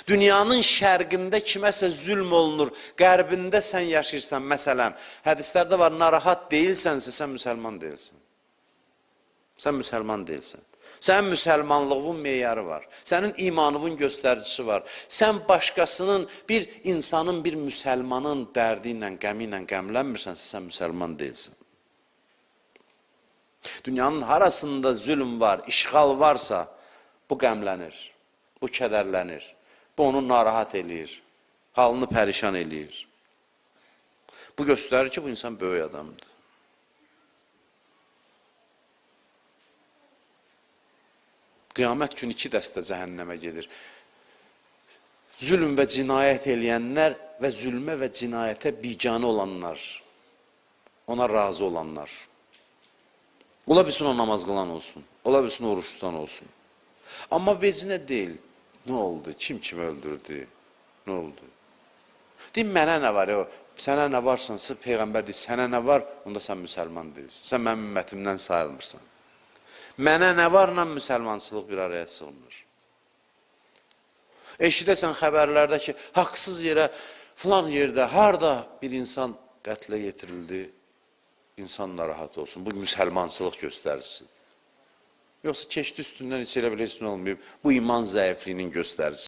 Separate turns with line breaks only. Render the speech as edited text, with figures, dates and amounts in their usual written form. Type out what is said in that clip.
Dünyanın şərqində kiməsə zülm olunur, qərbində sən yaşayırsan, məsələn, hədislərdə var, narahat deyilsənsə, sən müsəlman deyilsən. Sən müsəlman deyilsən. Sənin müsəlmanlığın meyarı var. Sənin imanının göstəricisi var. Sən başqasının, bir insanın, bir müsəlmanın dərdi ilə, qəmi ilə qəmlənmirsənsə, sən müsəlman deyilsən. Dünyanın harasında zülm var, işğal varsa, bu qəmlənir, bu kədərlənir, bu onu narahat eləyir, halını pərişan eləyir. Bu göstərir ki, bu insan böyük adamdır. Qiyamət günü iki dəstə cəhənnəmə gedir. Zülm və cinayət eləyənlər və zülmə və cinayətə biganə olanlar, ona razı olanlar. Ola bilsin o namaz qılan olsun, ola bilsin oruç tutan olsun. Amma vecinə deyil, nə oldu, kim kimi öldürdü, nə oldu? Deyim, mənə nə var, o, sənə nə varsansa, Peyğəmbər deyir, sənə nə var, onda sən müsəlman deyilsin, sən mənim ümmətimdən sayılmırsan. Mənə nə varla müsəlmançılıq bir araya sığmır. Eşidəsən xəbərlərdə ki, haqsız yerə, filan yerdə, harda bir insan qətlə yetirildi, insan narahat olsun. Bu müsəlmançılıq göstəricisidir. Yoxsa keçdi üstündən heç elə belə heç nə olmayıb. Bu iman zəifliyinin göstəricisidir.